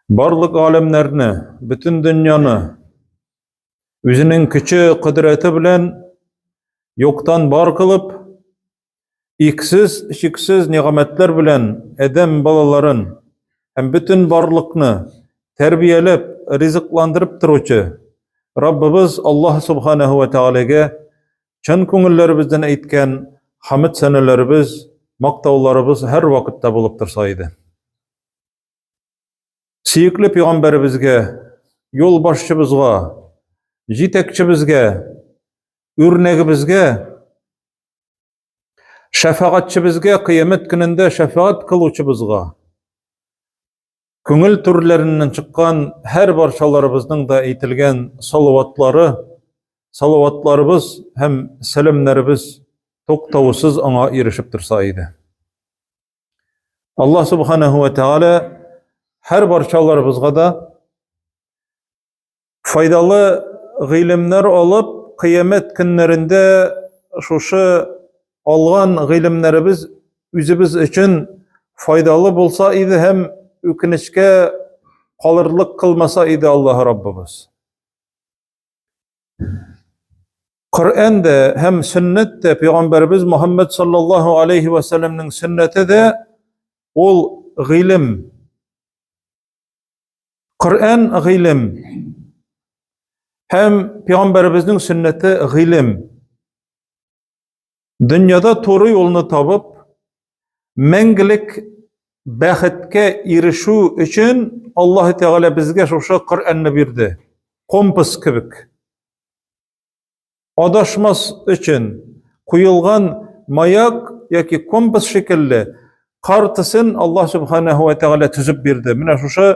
Барлык галәмнәрне, бөтен дөньяны үзенең көче, кодрәте белән юктан бар кылып, иксез, чиксез нигъмәтләр белән адәм балаларын һәм бөтен барлыкны тәрбияләп, ризыкландырып торучы Раббыбыз Аллаһ субханаһу ва тәгаләгә чын күңелләребездән әйткән хамд сәнәләребез, мактауларыбыз һәр вакытта булып торса иде. Сөекле пәйгамбәребезгә, юлбашчыбызга, җитәкчебезгә, үрнәгебезгә, шәфәгатьчебезгә, кыямәт көнендә шәфәгать кылучыбызга, күңел түрләреннән чыккан һәр барчаларыбызның да әйтелгән салаватлары, салаватларыбыз һәм сәламнәребез туктаусыз аңа ирешеп торса иде. Аллаһ субханаһу ва тааля һәр барчаларыбызга да файдалы гыйлемнәр алып, кыямәт көннәрендә шушы алган гыйлемнәребез үзебез өчен файдалы булса иде һәм үкенечкә калырлык кылмаса иде Аллаһ Раббыбыз. Коръән дә һәм сөннәт тә пәйгамбәребез Мухаммад саллаллаһу алейхи ва сәлләмнең сөннәте дә ул гыйлем. Коръән гыйлем һәм пәйгамбәребезнең сөннәте гыйлем. Дөньяда туры юлны табып, мәңгелек бәхеткә ирешү өчен Аллаһ Тәгалә безгә шушы Коръәнне бирде. Компас кебек. Адашмас өчен куелган маяк яки компас шикелле картасын Аллаһ Субханаһу ва Тәгалә төзеп бирде. Менә шушы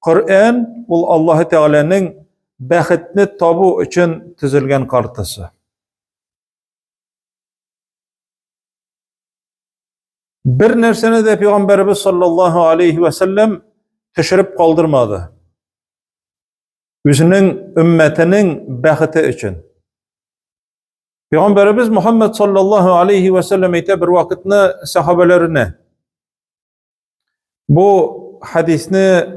Коръән ул Аллаһ Тәгаләнең бәхетне табу өчен төзелгән картасы. Бер нәрсәне дә пәйгамбәребез саллаллаһу алейхи ва сәлләм төшереп калдырмады. Үзенең өммәтенең бәхете өчен. Пәйгамбәребез Мухаммад саллаллаһу алейхи ва сәлләм әйтә бер вакытны сахабәләренә. Бу хадисне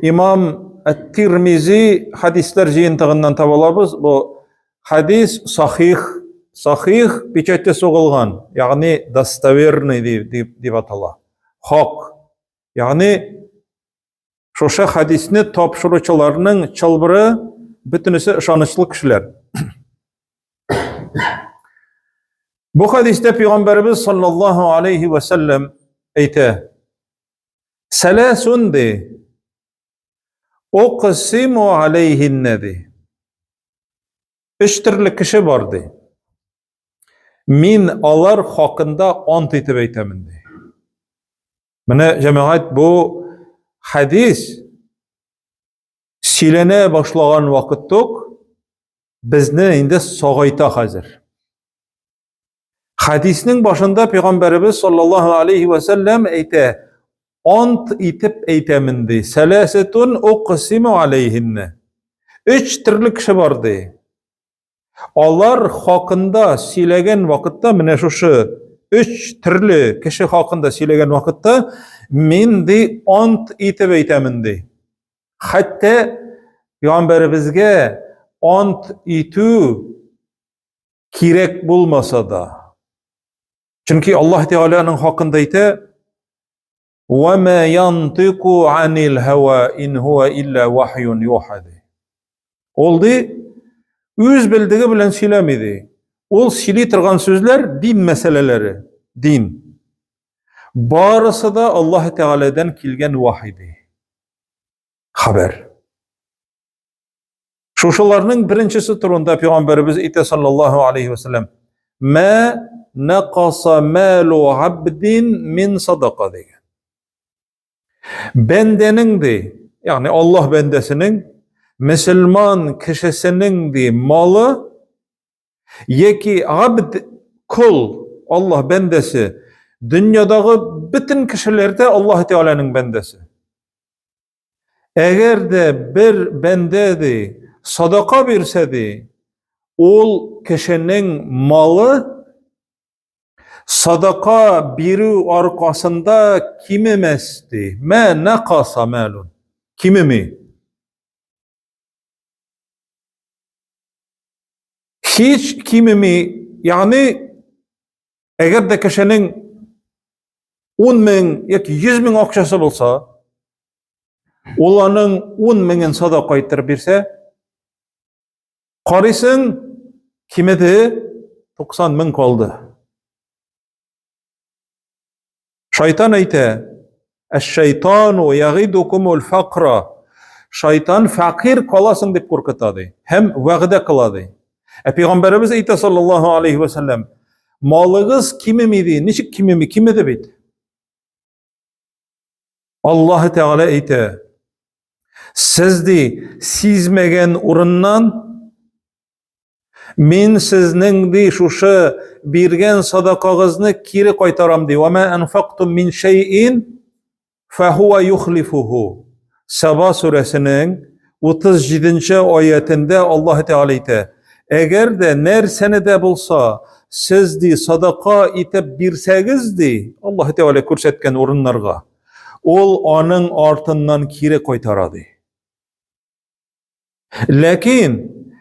имам Ат-Тирмизи хадисләр җыентыгыннан таба алабыз. Бу хадис сахих, сахих печате сугылган, ягъни достоверный дип, дип, дип атала. Хак. Ягъни шушы хадисне тапшыручыларның чылбыры бөтенесе ышанычлы кешеләр. Бу хадистә пәйгамбәребез саллаллаһу алейхи ва саллям әйтә. Сәләсун ди. Уқсиму алейхинна ди. Өч төрле кеше бар ди. Мин алар хакында ант итеп әйтәмен ди. Менә җәмәгать бу хадис сөйләнә башлаган вакыт ук безне инде сагайта хәзер. Хадиснең башында пәйгамбәребез саллаллаһу алейхи ва сәлләм әйтә, ант итеп әйтәмен ди. Сәләсәтун уқсиму алейхинна. Өч төрле кеше бар ди. Алар хакында сөйләгән вакытта менә шушы өч төрле кеше хакында сөйләгән вакытта мин ди ант итеп әйтәмен ди. Хәтта пәйгамбәребезгә ант итү кирәк булмаса да. Чөнки Аллаһ Тәгалә аның хакында әйтә: "Ва ма янтыку анил һава ин хуа илля вахьюн юха" ди. Ул ди үз белдеге белән сөйләми ди. Ул сөйли торган сүзләр дин мәсьәләләре, дин. Барысы да Аллаһ Тәгаләдән килгән вахи ди. Хәбәр. Шушыларның беренчесе турында пәйгамбәребез әйтә саллаллаһу алейхи ва саллям: "Ма нақаса малу абдин мин садака" дигән. Бәндәнең ди, ягъни Аллаһ бәндәсенең, мөселман кешесенең ди малы яки абд кол Аллаһ бәндәсе дөньядагы бөтен кешеләр дә Аллаһ Тәгаләнең бәндәсе. Әгәр дә бер бәндә ди садака бирсә ди, ул кешенең малы садака бирү аркасында кимемәс ди. Мә нақаса мәлун. Кимеми. Һич кимеми, ягъни әгәр дә кешенең 10 мең яки 100 мең акчасы булса, ул аның 10 меңен садака иттереп бирсә, карыйсың, кимеде 90 мең калды. Шайтан әйтә, Әш-шайтану ягидукумул факра. Шайтан фәкыйрь каласың дип куркыта ди һәм вәгъдә кыла ди. Ә пәйгамбәребез әйтә саллаллаһу алейхи ва саллям, малыгыз кимеми ди. Ничек кимеми? Кимеде бит. Аллаһ Тәгалә әйтә, сез ди сизмәгән урыннан Мин сезнең ди шушы биргән садакагызны кире кайтарам ди. Ва ма анфактум мин шәйин фахуа юхлифуху. Саба сүрәсенең 37-нче аятендә Аллаһ Тәгалә әйтә: Әгәр дә нәрсәне дә булса сез ди садака итеп бирсәгез ди, Аллаһ Тәгалә күрсәткән урыннарга, ул аның артыннан кире кайтара ди. Ләкин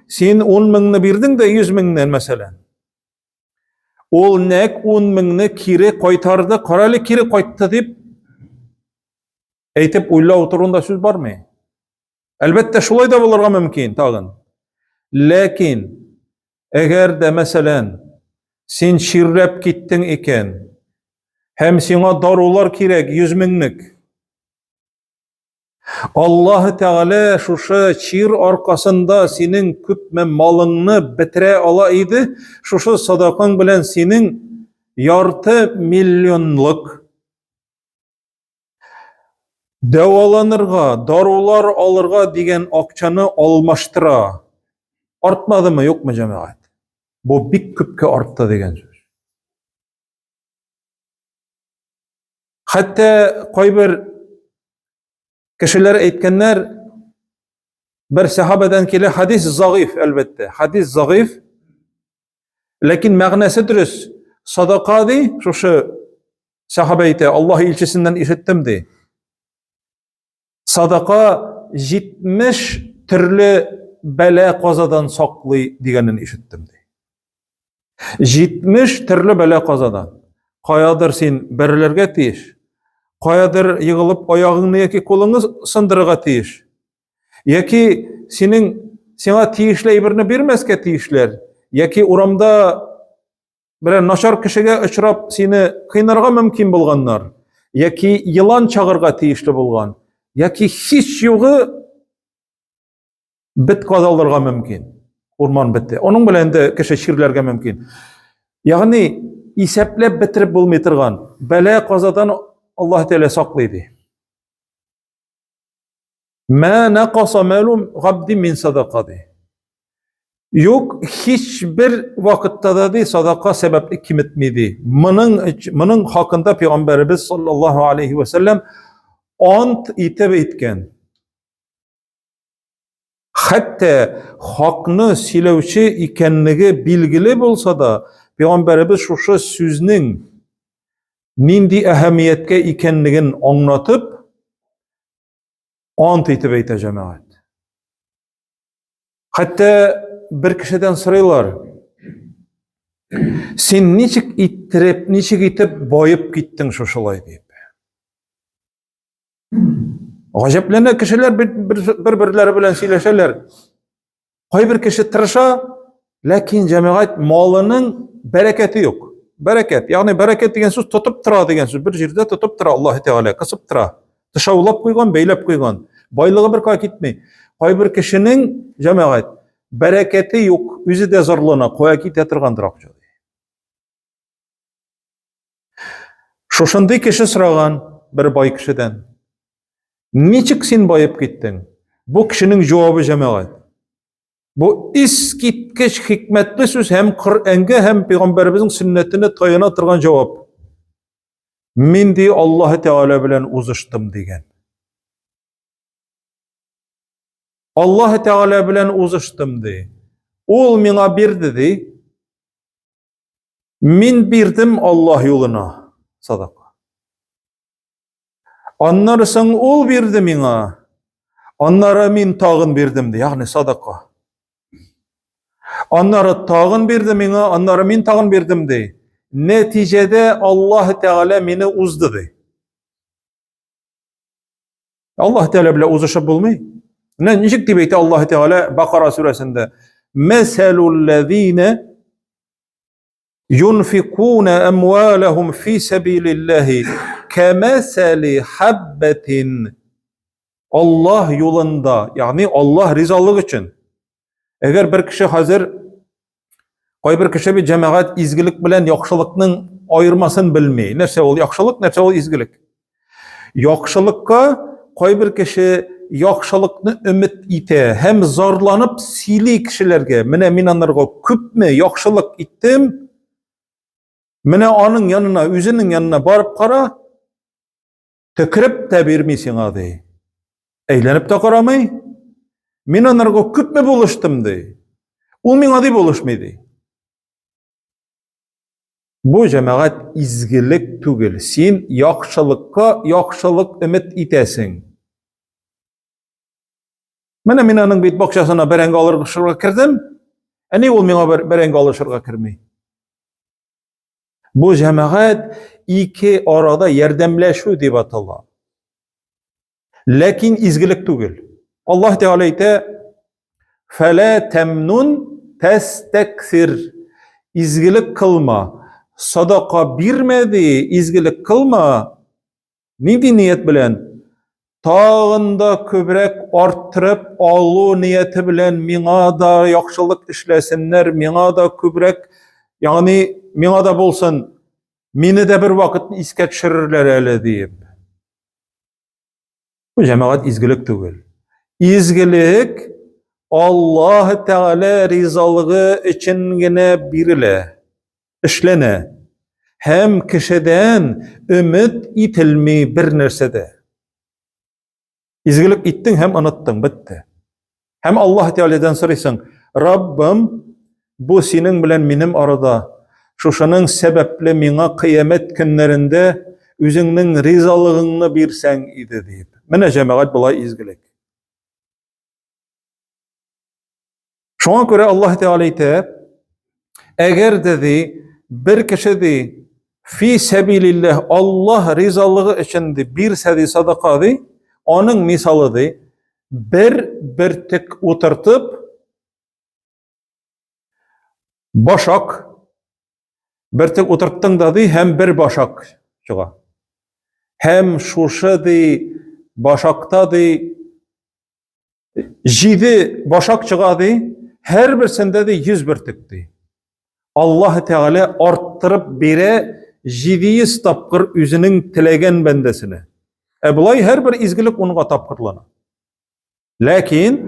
син 10 меңне бирдең дә 100 меңнән мәсәлән. Ул нәк 10 меңне кире кайтарды, карале кире кайтты дип әйтеп уйлау турында сүз бармый. Әлбәттә, шулай да булырга мөмкин тагын. Ләкин әгәр дә мәсәлән син чирләп киттең икән һәм сиңа дарулар кирәк 100 меңлек, Аллаһ Тәгалә шушы чир аркасында синең күпме малыңны бетерә ала иде, шушы садакаң белән синең ярты миллионлык дәваланырга, дарулар алырга дигән акчаны алмаштыра. Артмадымы, юкмы, җәмәгать? Бу бик күпкә артты дигән сүз. Хәтта кайбер кешеләр әйткәннәр, бер сәхабәдән килә хадис загыйф, әлбәттә. Хадис загыйф. Ләкин мәгънәсе дөрес. Садака ди, шушы сәхабә әйтә, Аллаһ илчесеннән ишеттем ди. Садака 70 төрле бәла казадан саклый дигәнен ишеттем ди. 70 төрле бәла казадан. Каядыр син бәрелергә тиеш, каядыр егылып аягыңны яки кулыңны сындырырга тиеш. Яки синең сиңа тиешле әйберне бирмәскә тиешләр, яки урамда берәр начар кешегә очрап сине кыйнарга мөмкин булганнар, яки елан чагырга тиешле булган, яки һич югы бет казалырга мөмкин. Урман бете. Аның белән дә кеше чирләргә мөмкин. Ягъни исәпләп бетереп булмый торган бәла казадан Аллаһ Тәгалә саклый ди. Мә нақаса мәлум габди мин садака ди. Юк, һичбер вакытта да ди садака сәбәпле киметми ди. Моның моның хакында пәйгамбәребез саллаллаһу алейхи ва саллям ант итеп әйткән. Хәтта хакны сөйләүче икәнлеге билгеле булса да, пәйгамбәребез шушы сүзнең нинди әһәмияткә икәнлеген аңлатып, ант итеп әйтә җәмәгать. Хәтта бер кешедән сорыйлар, син ничек иттереп, ничек итеп баеп киттең шушылай дип. Гаҗәпләнә кешеләр бер-берләре белән сөйләшәләр. Кайбер кеше тырыша, ләкин җәмәгать малының бәрәкәте юк. Бәрәкәт, ягъни бәрәкәт дигән сүз тотып тора дигән сүз. Бер җирдә тотып тора Аллаһ Тәгалә, кысып тора. Тышаулап куйган, бәйләп куйган. Байлыгы бер кая китми. Кайбер кешенең җәмәгать бәрәкәте юк, үзе дә зарлана, кая китә торгандыр акча. Шушындый кеше сораган бер бай кешедән. Ничек син баеп киттең? Бу кешенең җавабы җәмәгать. Бу искиткеч хикмәтле сүз һәм Коръәнгә һәм пәйгамбәребезнең сөннәтенә таяна торган җавап. Мин ди Аллаһ Тәгалә белән узыштым дигән. Аллаһ Тәгалә белән узыштым ди. Ул миңа бирде ди. Мин бирдем Аллаһ юлына садака. Аннары соң ул бирде миңа. Аннары мин тагын бирдем ди, ягъни садака. Аннары тагын бирде миңа, аннары мин тагын бирдем ди. Нәтиҗәдә Аллаһ Тәгалә мине узды ди. Аллаһ Тәгалә белән узышып булмый. Менә ничек дип әйтә Аллаһ Тәгалә Бакара сүрәсендә? Мәсәлул-ләзина юнфикуна әмвалахум фи сәбилиллаһи кәмәсәли хаббатин. Аллаһ юлында, ягъни Аллаһ ризалыгы өчен. Әгәр бер кеше хәзер кайбер кеше бит җәмәгать изгелек белән яхшылыкның аермасын белми. Нәрсә ул яхшылык, нәрсә ул изгелек? Яхшылыкка кайбер кеше яхшылыкны өмет итә һәм зарланып сөйли кешеләргә. Менә мин анарга күпме яхшылык иттем. Менә аның янына, үзенең янына барып кара, төкереп тә бирми сиңа ди. Әйләнеп тә карамый. Мин анарга күпме булыштым ди. Ул миңа ди булышмый ди. Бу җәмәгать изгелек түгел. Син яхшылыкка яхшылык өмет итәсең. Менә мин аның бит бакчасына бәрәңге алырга кердем. Ә ни ул миңа бер бәрәңге алышырга керми? Бу җәмәгать ике арада ярдәмләшү дип атала. Ләкин изгелек түгел. Аллаһ Тәгалә әйтә: "Фәлә тәмнун тәстәксир." Изгелек кылма, садака бирмә ди, изгелек кылма. Нинди ният белән? Тагын да күбрәк арттырып алу нияте белән миңа да яхшылык эшләсеннәр, миңа да күбрәк, ягъни миңа да булсын, мине дә бер вакыт искә төшерерләр әле диеп. Бу җәмәгать изгелек түгел. Изгелек Аллаһ Тәгалә ризалыгы өчен генә бирелә, эшләнә. Һәм кешедән өмет ителми бер нәрсә дә. Изгелек иттең һәм оныттың, бетте. Һәм Аллаһ Тәгаләдән сорыйсың, Раббым, бу синең белән минем арада, шушының сәбәпле миңа кыямәт көннәрендә үзеңнең ризалыгыңны бирсәң иде дип. Менә җәмәгать болай изгелек. Шуңа күрә Аллаһ Тәгалә әйтә, әгәр дә ди, бер кеше ди, фи сәбилилләһ, Аллаһ ризалыгы өчен ди, бирсә ди садака ди, аның мисалы ди, бер бөртек утыртып, башак, бөртек утырттың да ди, һәм бер башак чыга. Һәм шушы ди, башакта ди, Җиде башак чыга ди, һәрберсендә ди 100 бөртек ди. Аллаһ Тәгалә арттырып бирә 700 тапкыр үзенең теләгән бәндәсенә. Ә болай һәрбер изгелек унга тапкырлана. Ләкин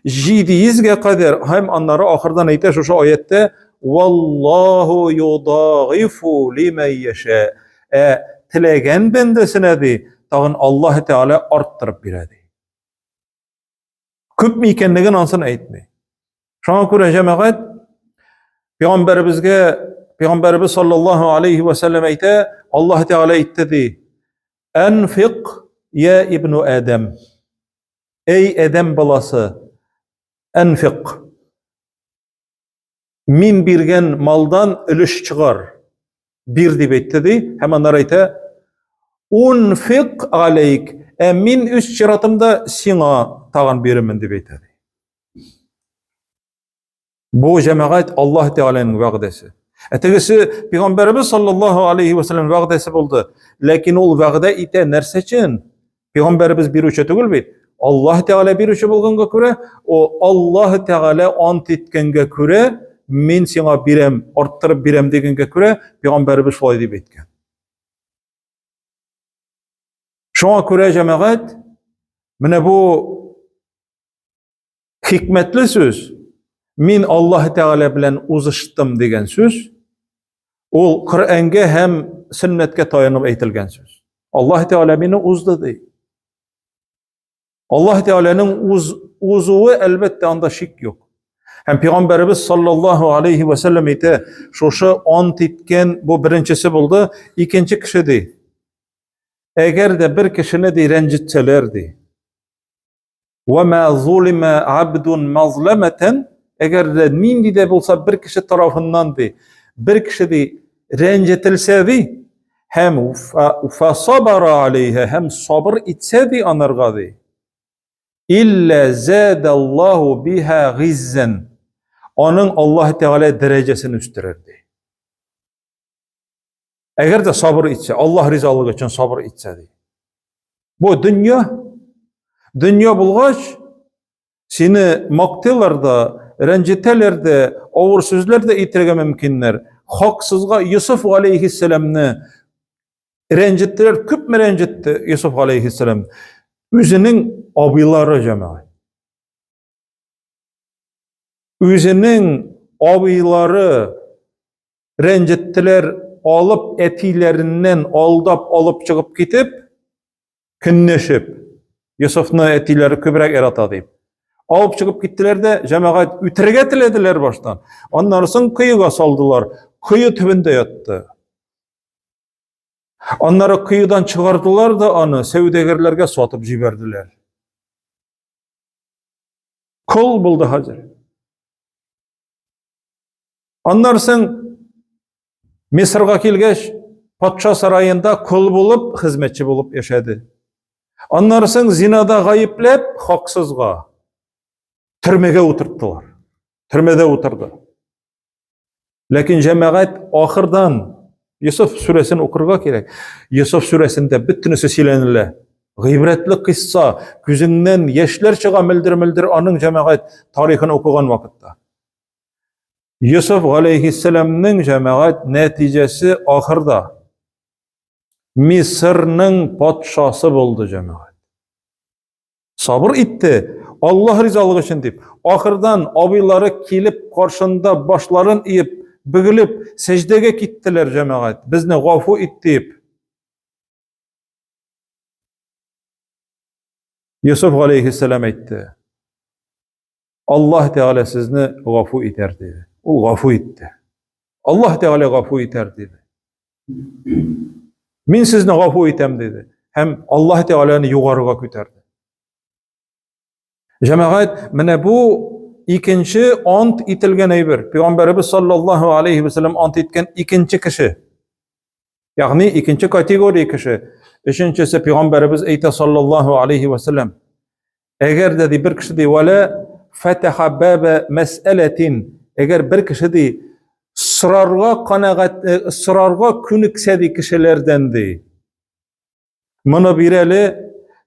700гә кадәр һәм аннары ахырдан әйтә шушы аятта Валлаху юдагыфу лимән яша. Ә теләгән бәндәсенә ди, тагын Аллаһ Тәгалә арттырып бирә ди. Күпме икәнлеген ансын әйтми. Шуңа күрә җәмәгать пәйгамбәребезгә пәйгамбәребез саллаллаһу алейхи ва сәлләм әйтә, Аллаһ Тәгалә әйтте ди: "Анфик я ибну Адам". Эй Адәм баласы, анфик. Мин биргән малдан өлеш чыгар. Бир дип әйтте ди, һәм аннары әйтә, Унфик алейк, ә мин үз чиратымда сиңа тагын бирермен дип әйтә ди. Бу җәмәгать Аллаһ Тәгаләнең вәгъдәсе. Ә тегесе пәйгамбәребез саллаллаһу алейхи ва саллям вәгъдәсе булды. Ләкин ул вәгъдә итә нәрсә өчен? Пәйгамбәребез бирүче түгел бит. Аллаһ Тәгалә бирүче булганга күрә, о Аллаһ Тәгалә ант иткәнгә күрә, мин сиңа бирәм, арттырып бирәм дигәнгә күрә, пәйгамбәребез шулай дип әйткән. Шуңа күрә җәмәгать, менә бу хикмәтле сүз, мин Аллаһ Тәгалә белән узыштым дигән сүз, ул Коръәнгә һәм сөннәткә таянып әйтелгән сүз. Аллаһ Тәгалә мине узды ди. Аллаһ Тәгаләнең уз, узуы әлбәттә анда шик юк. Һәм пәйгамбәребез саллаллаһу алейхи ва саллям әйтә, шушы ант иткән бу беренчесе булды, икенче кеше ди. Әгәр дә бер кешене ди рәнҗетсәләр ди. Ва ма зулима абдун мазламатан, әгәр дә нинди дә булса бер кеше тарафыннан ди, бер кеше ди рәнҗетелсә ди, һәм фа сабара алейха, һәм сабыр итсә ди анарга ди. Илля задаллаху биха гиззан. Аның Аллаһ Тәгалә дәрәҗәсен үстерер ди. Әгәр дә сабыр итсә, Аллаһ ризалыгы өчен сабыр итсә ди. Бу дөнья, дөнья булгач, сине мактыйлар да, рәнҗетәләр дә, авыр сүзләр дә әйтергә мөмкиннәр. Хаксызга Йосыф алейхиссәламны рәнҗеттеләр, күпме рәнҗетте Йосыф алейхиссәлам? Үзенең абыйлары җәмәгать. Үзенең абыйлары рәнҗеттеләр, алып әтиләреннән алдап алып чыгып китеп, көнләшеп, Йосыфны әтиләре күбрәк ярата дип. Алып чыгып киттеләр дә, җәмәгать үтерергә теләделәр баштан. Аннары соң коега салдылар. Кое төбендә ятты. Аннары коедан чыгардылар да аны сәүдәгәрләргә сатып җибәрделәр. Кол булды хәзер. Аннан соң Мисырга килгәч, патша сараенда кол булып, хезмәтче булып яшәде. Аннан соң зинада гаепләп, хаксызга төрмәгә утырттылар. Төрмәдә утырды. Ләкин җәмәгать ахырдан Йосыф сүрәсен укырга кирәк. Йосыф сүрәсендә бөтенесе сөйләнелә. Гыйбрәтле кыйсса, күзеңнән яшьләр чыга мөлдер-мөлдер аның җәмәгать тарихын укыган вакытта. Йосыф галәйһиссәламнең җәмәгать нәтиҗәсе ахырда Мисырның патшасы булды җәмәгать. Сабыр итте, Аллаһ ризалыгы өчен дип. Ахырдан абыйлары килеп каршында башларын иеп, бөгелеп сәҗдәгә киттеләр җәмәгать. Безне гафу ит дип. Йосыф галәйһиссәлам әйтте. Аллаһ Тәгалә сезне гафу итәр диде. Ул гафу итте. Аллаһ Тәгалә гафу итәр диде. Мин сезне гафу итәм диде. Һәм Аллаһ Тәгаләне югарыга күтәрде. Җәмәгать, менә бу икенче ант ителгән әйбер. Пәйгамбәребез саллаллаһу алейхи ва саллям ант иткән икенче кеше. Ягъни икенче категория кеше. Өченчесе пәйгамбәребез әйтә саллаллаһу алейхи ва саллям. Әгәр дә ди бер кеше ди вәлә фатаха баба мәсьәләтин. Әгәр бер кеше ди сорарга канәгать э, сорарга күнексә ди кешеләрдән ди. Моны бирәле,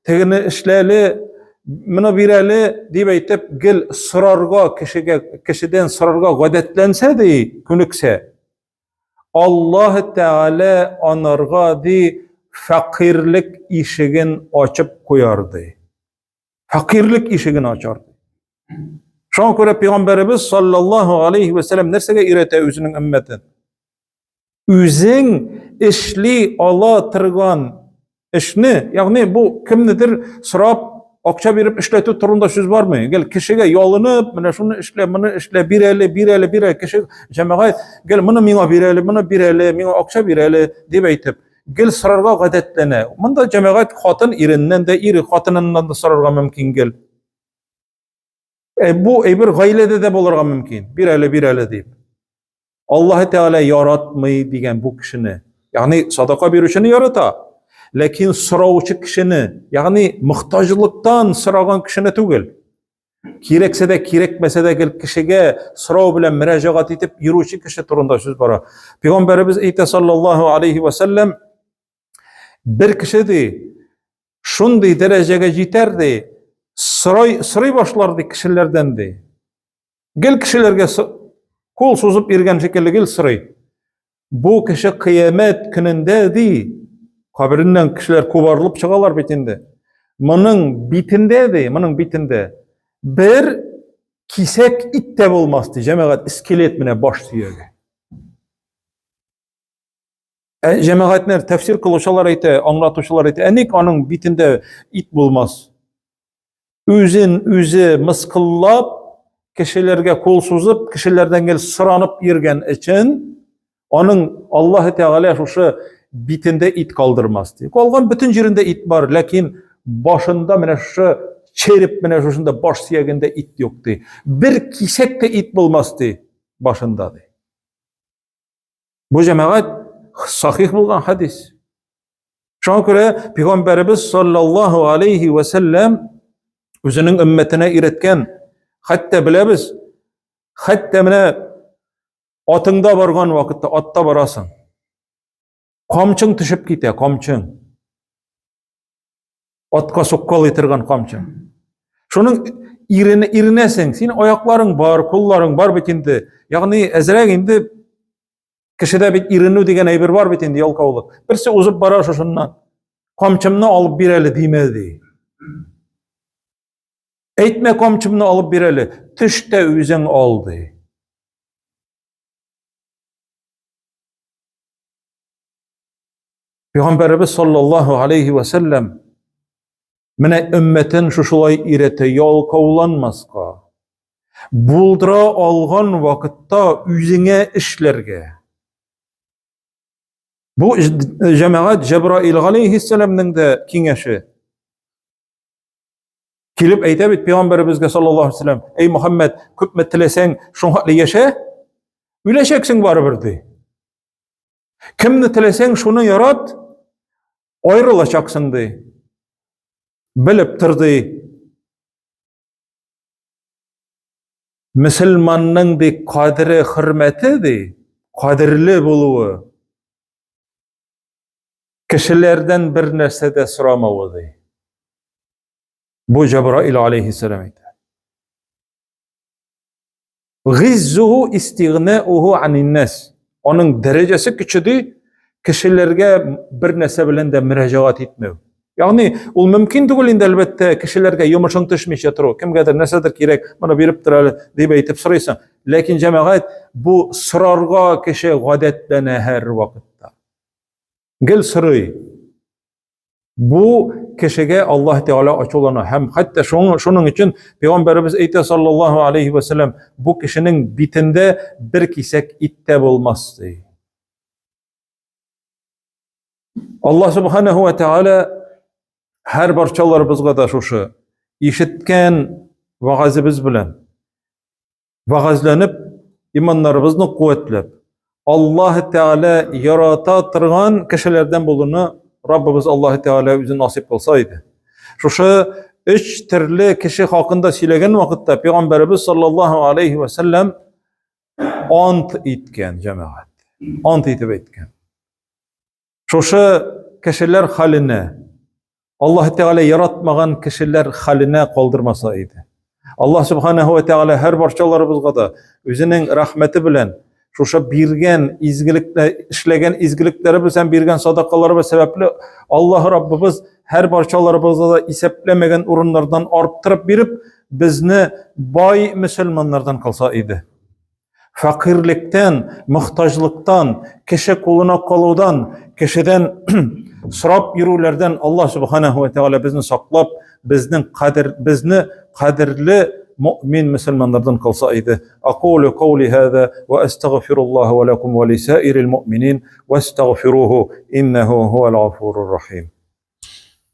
тегене эшләле, моны бирәле дип әйтеп гел сорарга кешегә кешедән сорарга гадәтләнсә ди, күнексә. Аллаһ Тәгалә анарга ди фәкыйрьлек ишеген ачып куяр ди. Фәкыйрьлек ишеген ачар. Шуңа күрә пәйгамбәребез саллаллаһу алейхи ва сәлләм нәрсәгә өйрәтә үзенең өммәтен? Үзең эшли ала торган эшне, ягъни бу кемнедер сорап акча биреп эшләтү турында сүз бармый. Гел кешегә ялынып, менә шуны эшлә, моны эшлә, бир әле, бир әле, бир әле. Кеше җәмәгать гел моны миңа бир әле, моны бир әле, миңа акча бир әле дип әйтеп, гел сорарга гадәтләнә. Монда җәмәгать хатын иреннән дә, ире хатыныннан да сорарга мөмкин гел. Ә бу әйбер гаиләдә дә булырга мөмкин. Бир әле, бир әле дип. Аллаһ Тәгалә яратмый дигән бу кешене. Ягъни садака бирүчене ярата, ләкин сораучы кешене, ягъни мохтаҗлыктан сораган кешене түгел. Кирәксә дә, кирәкмәсә дә гел кешегә сорау белән мөрәҗәгать итеп йөрүче кеше турында сүз бара. Пәйгамбәребез әйтә саллаллаһу алейхи ва сәлләм, бер кеше ди, шундый дәрәҗәгә җитәр ди, сорай сорый башлар ди кешеләрдән ди. Гел кешеләргә кул сузып йөргән шикелле гел сорый. Бу кеше кыямәт көнендә ди, кабереннән кешеләр кубарылып чыгалар бит инде. Моның битендә ди, моның битендә бер кисәк ит тә булмас ди, җәмәгать, скелет менә баш сөяге. Ә җәмәгатьнәр тәфсир кылучылар әйтә, аңлатучылар әйтә, ә ник аның битендә ит булмас? Үзен үзе мыскыллап, кешеләргә кул сузып, кешеләрдән гел соранып йөргән өчен, аның Аллаһ Тәгалә шушы битендә ит калдырмас ди. Калган бөтен җирендә ит бар, ләкин башында менә шушы Череп менә шушында баш сөягендә ит юк ди. Бер кисәк тә ит булмас ди башында ди. Бу җәмәгать сахих булган хадис. Шуңа күрә пәйгамбәребез саллаллаһу алейхи ва сәлләм үзенең өммәтенә өйрәткән, хәтта беләбез, хәтта менә атыңда барган вакытта атта барасың. Камчың төшеп китә, камчың. Атка суккалый торган камчың. Шуның ирене иренәсең, син аякларың бар, кулларың бар бит инде. Ягъни әзрәк инде кешедә бит иренү дигән әйбер бар бит инде, ялкаулык. Берсе узып бара шушыннан. Камчымны алып бир әле димә ди. Әйтмә камчымны алып бир әле, төш тә үзең ал ди. Пәйгамбәребез саллаллаһу алейхи ва сәлләм менә өммәтен шушылай өйрәтә, ялкауланмаска, булдыра алган вакытта үзеңә эшләргә. Бу җәмәгать Җәбраил алейхиссәламнең дә киңәше. Килеп әйтә бит пәйгамбәребезгә саллаллаһу алейһи вәсәлләм, "Эй Мөхәммәд, күпме теләсәң, шуңа яшә, үләчәксең барыбер" ди. Кемне теләсәң, шуны ярат, аерылачаксың ди. Белеп тор ди. Мөселманның ди кадере, хөрмәте ди, кадерле булуы кешеләрдән бер нәрсә дә сорамавы ди. Бу Җәбраил алейхиссалам әйтә. Гиззуху истигънауху анин-нас. Аның дәрәҗәсе көче ди, кешеләргә бер нәрсә белән дә мөрәҗәгать итмәү. Ягъни ул мөмкин түгел инде әлбәттә кешеләргә йомышың төшмичә тору. Кемгәдер нәрсәдер кирәк, моны биреп тор әле дип әйтеп сорыйсың. Ләкин җәмәгать бу сорарга кеше гадәтләнә һәр вакытта. Гел сорый. Бу кешегә Аллаһ Тәгалә ачулана һәм хәтта шуның, шуның өчен пәйгамбәребез әйтә саллаллаһу алейхи ва сәлләм, бу кешенең битендә бер кисәк ит тә булмас ди. Аллаһ субханаһу ва тәгалә һәр барчаларыбызга да шушы ишеткән вагазыбыз белән вәгазьләнеп, иманнарыбызны куәтләп, Аллаһ Тәгалә ярата торган кешеләрдән булуны Раббыбыз Аллаһ Тәгалә үзе насыйп кылса иде. Шушы өч төрле кеше хакында сөйләгән вакытта Пәйгамбәребез саллаллаһу алейхи ва сәлләм ант иткән җәмәгать. Ант итеп әйткән. Шушы кешеләр хәленә Аллаһ Тәгалә яратмаган кешеләр хәленә калдырмаса иде. Аллаһ Субханаһу ва Тәгалә һәр барчаларыбызга да үзенең рәхмәте белән шушы биргән изгелекләр, эшләгән изгелекләребез һәм биргән садакаларыбыз сәбәпле Аллаһ Раббыбыз һәр барчаларыбызга да исәпләмәгән урыннардан арттырып биреп, безне бай мөселманнардан кылса иде. Фәкыйрьлектән, мохтаҗлыктан, кеше кулына калудан, кешедән сорап йөрүләрдән Аллаһ субханаһу ва тәгалә безне саклап, безнең кадер безне кадерле мөмин мөселманнардан кылса иде. Акулю каули хаза ва астагфируллаһ ва лакум ва лисаирил муъминин вастагфируху иннаху хуал гафурур рахим.